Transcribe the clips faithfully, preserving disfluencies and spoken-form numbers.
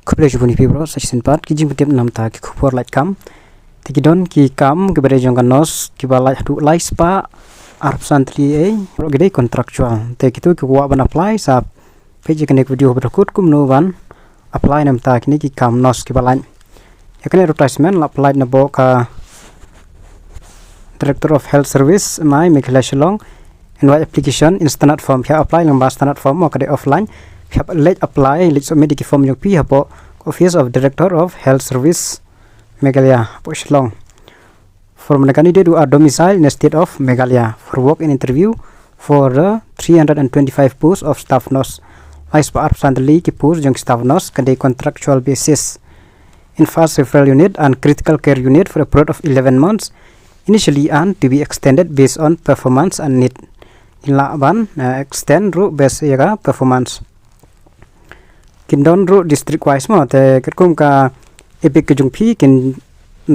Khublei shibun ïa phi baroh sa shisien pat ki jingpyntip namar ki khubor lait kam. Te ki don ki kam kiba dei jong ka nurse kiba lait haduh lai spah arphew san tylli ei, baroh ki dei contractual. Te kito ki kwah ban apply sa peit ïa kane ka video ba dang kut kumno ban apply namar kine ki kam nurse kiba lait. Ïa kane advertisement la pynlait na bok ka Director of Health Service, M I, Meghalaya Shillong. Invite application in standard form. Phi hap apply lyngba standard form, ka dei offline. Phi hap leit apply, leit submit ïa ki form jong phi hapoh Office of Director of Health Service, Meghalaya, hapoh Shillong. For the candidate who are domiciled in the state of Meghalaya for walk-in interview for the three hundred and twenty-five post of staff nurse. Lai spah arphew san tylli ki post jong staff nurse, ka dei contractual basis. In first referral unit and critical care unit for a period of eleven months initially and to be extended based on performance and need. Kin lah ban, eh, extend ruh based ïa ka performance. Kin don ruh district wise mo, te katkum ka EPIC ka jong phi kin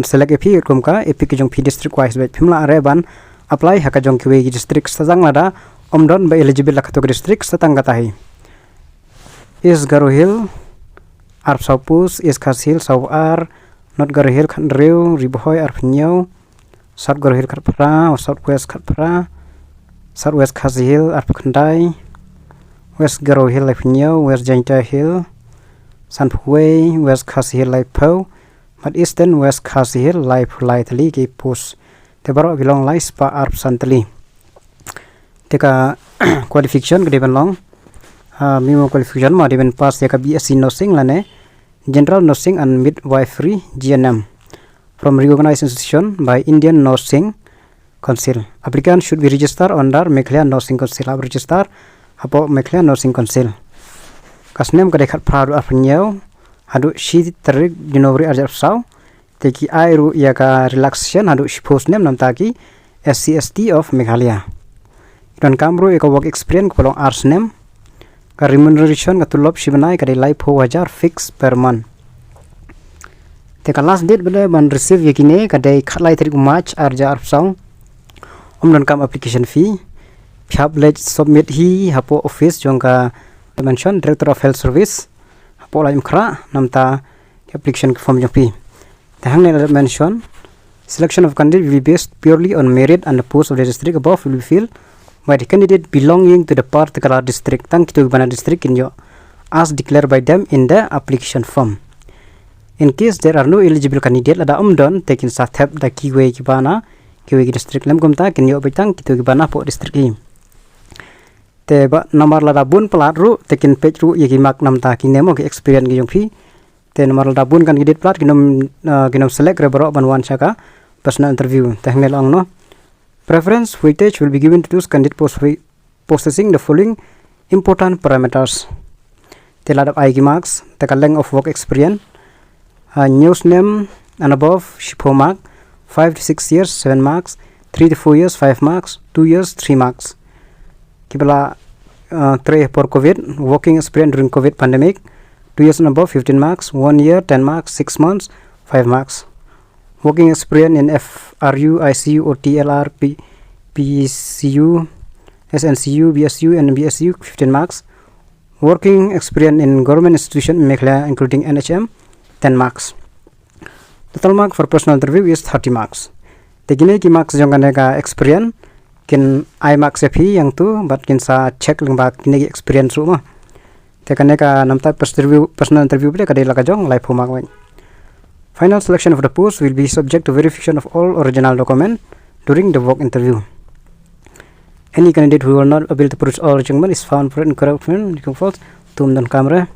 select ïa phi katkum ka EPIC ka jong phi district wise, bad phim lah re ban apply ha ka jong kiwei ki district sa tang lada ym don ba eligible ha kato ka district sa tang kata hi. East Garo Hills arphew saw post, East Khasi Hills saw ar, North Garo Hills khathynriew, Ri Bhoi arphew hynñiew, South Garo Hills khatphra, South West khatphra, South West Khasi Hills arphew khyndai, West Garo Hills laiphew hynñiew, West Jaintia Hills sanphew wei, West Khasi Hills laiphew, bad Eastern West Khasi Hills laiphew lai tylli ki post. Te baroh ki long lai spah arphew san tylli. Te ka qualification ka dei ban long, ah, minimum qualification ma dei ban pass ïa ka B S c nursing lane general nursing and midwifery, G N M, from recognized institution by Indian Nursing Council. Applicant should be registered under Meghalaya Nursing Council. Hap register hapoh Meghalaya Nursing Council. Ka snem ka dei khatphra haduh arphew hynñiew haduh shi tarik January arhajar arphew saw. Te ki ai ruh ïa ka relaxation haduh shiphew snem namar ki S C S T of Meghalaya. Ki donkam ruh ïa ka work experience kaba long ar snem. Ka remuneration ka tulop shi bnai ka dei laiphew hajar fix per month. Te ka last date ba dei ban receive ïa kine ka dei khatlai tarik March arhajar arphew saw. Ym donkam application fee. Phi hap leit submit hi hapoh office jong ka mention Director of Health Service hapoh Laitumkhrah namar ki application form jong phi. Te hangne la mention, selection of candidate will be based purely on merit and the post of the district above will be filled by the candidate belonging to the particular district. Tang kito kiba na district kin ïoh as declared by them in the application form. In case there are no eligible candidate, lada ym don, te kin sa thep da kiwei kiba na kiwei ki district, lym kumta kin ïoh beit tang kito kiba na hapoh district hi. Te ba namar lada bun palat ruh te kin peit ruh ïa ki mark namar kine mo ki experience ki jong phi. Te namar lada bun kan ki dei palat kin ym, ah, kin ym select re baroh ban wan sha ka personal interview. Te hangne la ong no. Preference weightage will be given to those candidate post possessing the following important parameters. Te la dep ai ki marks, te ka length of work experience, ah, hynñiew snem and above shiphew mark, five to six years seven marks, three to four years five marks, two years three marks. Kiba la, ah, trei por covid, working experience during covid pandemic, two years and above fifteen marks, one year ten marks, six months five marks. Working experience in F R U, I C U, O T, L R, P-, P C U, S N C U, B S U, and B S U, fifteen marks. Working experience in government institution in Meghalaya, including N H M, ten marks. Total mark for personal interview is thirty marks. Te kine ki marks jong kane ka experience kin ai marks ïa phi ïa ngto, bad kin sa check lyngba kine ki experience ruh ma. Te kane ka namar personal interview, personal interview pule ka dei la ka jong laiphew mark wei. Final selection of the post will be subject to verification of all original document during the work interview. Any candidate who will not able to produce all document is found for incorrect, false, tum don kamre.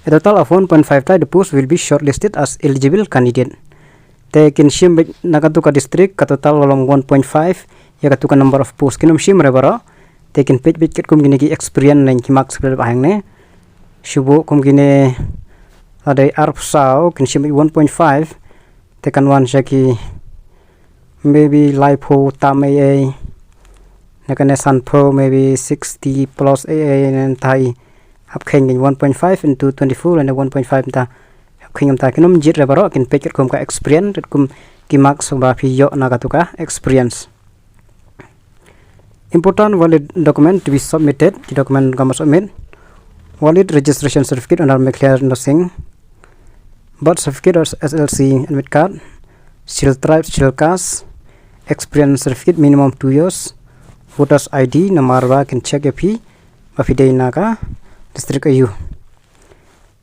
A total of one point five type the post will be shortlisted as eligible candidate. Te kin shim beit na kato ka district ka total long one point five ïa kato ka number of post, kin ym shim re baroh. Te kin peit beit katkum kine ki experience ne ki marks ba hangne. Shu buh kum kine la dei arphew saw kin shim beit one point five. Te kan wan sha ki maybe laiphew tam ei ei. Na kane sanphew maybe sixty plus ei ei, ne tai hap kheiñ one point five into twenty-four lane one point five ta. Hap kheiñ ta kin ym jied re baroh, kin peit katkum ka experience, katkum ki marks ba phi ïoh na kato ka experience. Important valid document to be submitted, ki document kaba submit. Valid registration certificate under Meghalaya Nursing Birth certificate or S L C admit card, Scheduled Tribes, Scheduled Caste, experience certificate minimum two years, voters I D, namar ba kin check ïa phi ba phi dei na ka district aïu.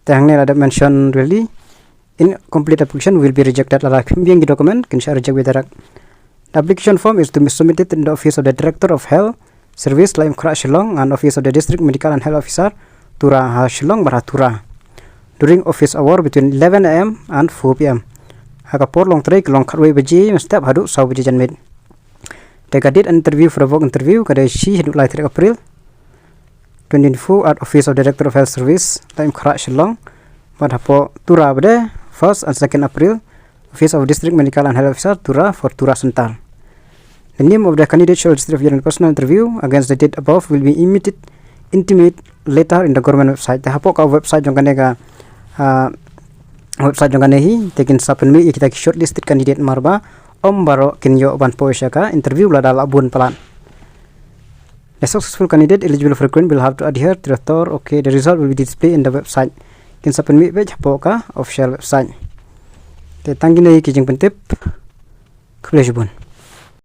Te hangne la dep mention really, incomplete application will be rejected, lada phim biang ki document kin shah reject beit direct. The application form is to be submitted in the office of the Director of Health Service, Laim Khrah, Shillong, and office of the District Medical and Health Officer, Tura, ha Shillong bad ha Tura, during office hour between eleven A M and four P M. Ha ka por long trei ka long khatwei baje mynstep haduh saw baje janmiet. Te ka date interview for a walk interview ka dei shi haduh lai tarik April twenty twenty-four at office of Director of Health Service, Laim Khrah, Shillong. Bad hapoh Tura ba dei first and second April, office of District Medical and Health Officer, Tura, for Tura Center. The name of the candidate shall register for your personal interview against the date above will be intimate, intimate later in the government website. Te hapoh ka website jong kane ka, ah, website jong kane hi te kin sa pynmih ïa kita ki shortlisted candidate, namar ba ym baroh kin ïoh ban poi sha ka interview lada la bun palat. The successful candidate eligible for recruitment will have to adhere to the thor. Okay, the result will be displayed in the website. Kin sa pynmih beit hapoh ka official website. Te tang kine ki jingpyntip. Khublei shibun.